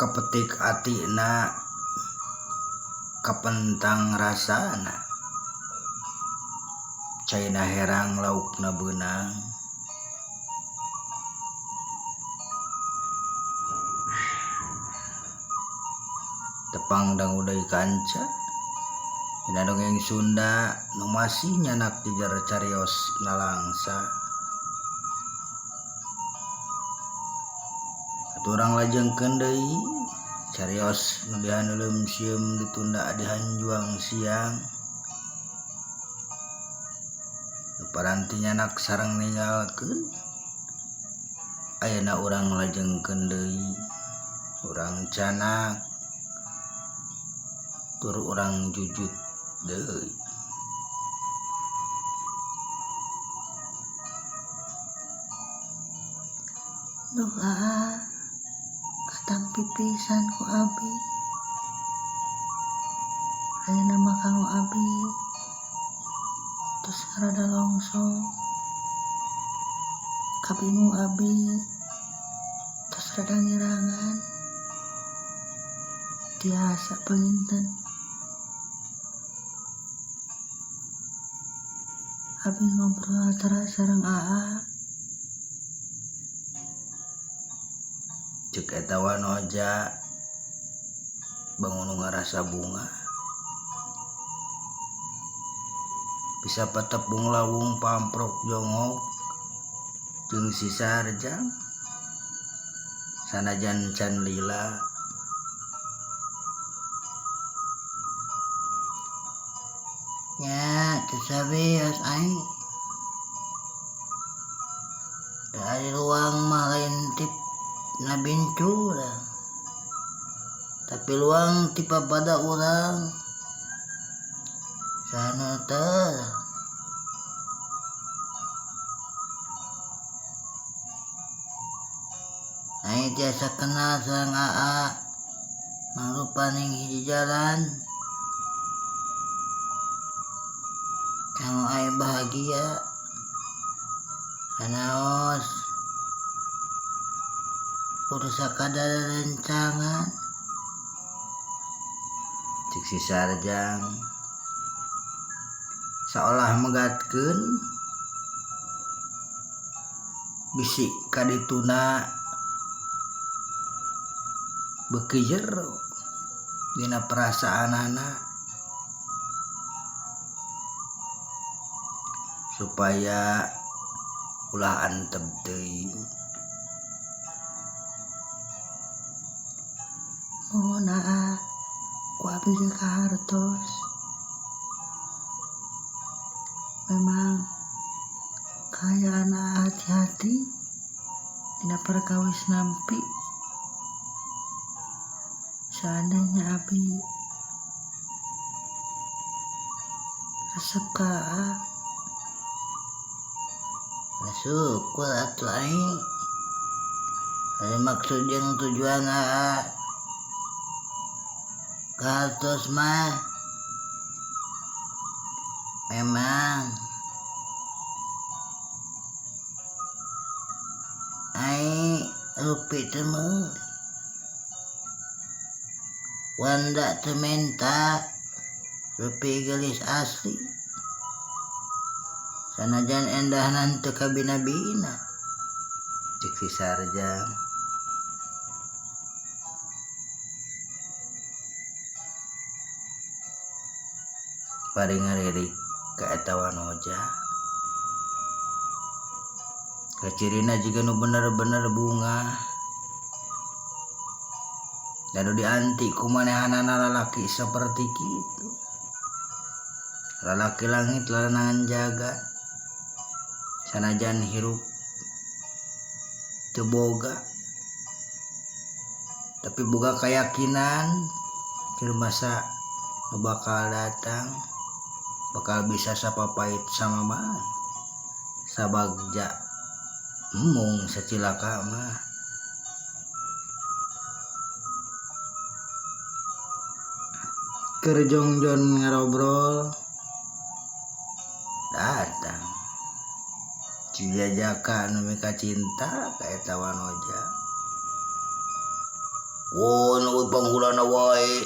Kapetik atina kapentang rasana caina herang laukna beunang. Tepang dangu deui kanca dina dongeng Sunda nu masih nyanak jejer carios nalangsa. Atuh urang lajengkeun deui carios nu dihaneuleum sieum ditunda dihanjuang siang. Nu paranti nyanak sareng ninggalkeun ayeuna urang lajengkeun deui urang canak tur urang jujut deui. Duh aa, katampi pisan ku abi. Ayeuna mah kanggo abi tos rada longsong. Kabingung abi tos rada ngirangan. Tiasa panginten. Abi ngobrol teras sareng aa. Cek eta wanoja bangun nu ngarasa bunga. Bisa patepung lawung pamprok jongok jeung si Sarjang sanajan can lila. Nya teu sabeos aing. Da ari luang mah lain tip na bincu urang. Tapi luang ti papada urang. Sanu teh. Aing tiasa kenal sareng aa mangrupaning hiji jalan. Kanggo aing bahagia. Sanaos kudu sakadar rencangan. Cek si Sarjang saolah megatkeun bisi kadituna beuki jero dina perasaanana supaya ulah antep teuing. Nuhun aa, ku abi ge kahartos. Memang kaayaan aa hati-hati dina perkawis nampi. Seandainya abi resep ka aa. Syukur atuh aing. Ari maksud jeung tujuan aa kahartos mah memang aing rupi teu meuli. Wanda teu menta rupi geulis asli. Sanajan endahna teu kabina-bina. Cek si Sarjang. Bari ngaririk ka eta wanoja. Kacirina jiga nu bener-bener bunga. Dan nu dianti ku manehanana lalaki saperti kitu. Lalaki langit lalanangan jagat. Sanajan hirup teu boga. Tapi boga keyakinan keur masa nu bakal datang bakal bisa sapapait sama mah. Sabagja embung sacilaka mah. Keur jongjon ngarobrol datang si jajaka nu mika cinta ka eta wanoja. Won euy panghulana wae.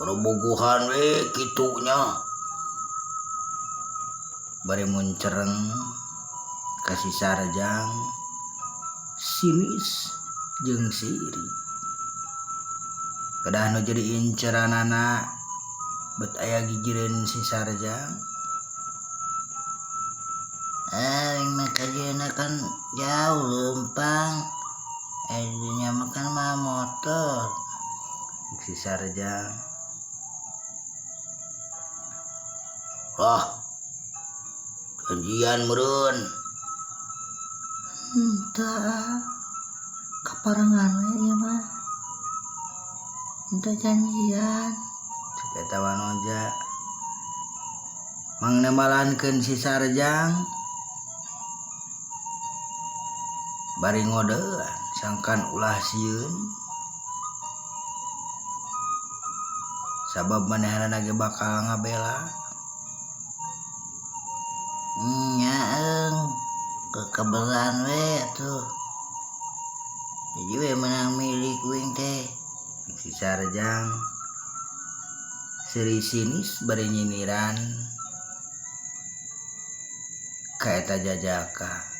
Barobogohan we kitu nya. Bari muncereng ka si Sarjang sinis jeung sirik. Kedah nu jadi inceranana bet aya gigireun si Sarjang. Aing mah kajeuna kan jauh leumpang. Dinya makan mah motor. Si Sarjang. Wah, janjian meureun. Henteu, kaparengan we ieu mah. Henteu janjian. Cek eta Wanoja. Mang nembalankeun si Sarjang. Bari ngodean sangkan ulah sieun. Sabab manehna ge bakal ngabela. Nya eung kekebelan we atuh. Jadi we menang milik wing teh. Si Sarjang seuri sinis bari nyinyiran ka eta jajaka.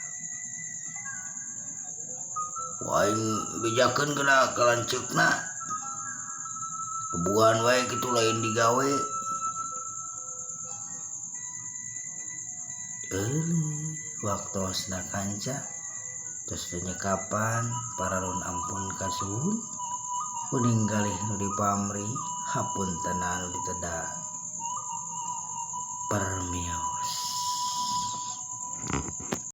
Aing bejakeun kana ka lanceukna. Kebuan wae kitu lain digawe. Euleuh waktosna kanca tos teu nyekapan paralun ampun kasuhun uning galih nu dipamri hapuntenna nu diteda. Permios.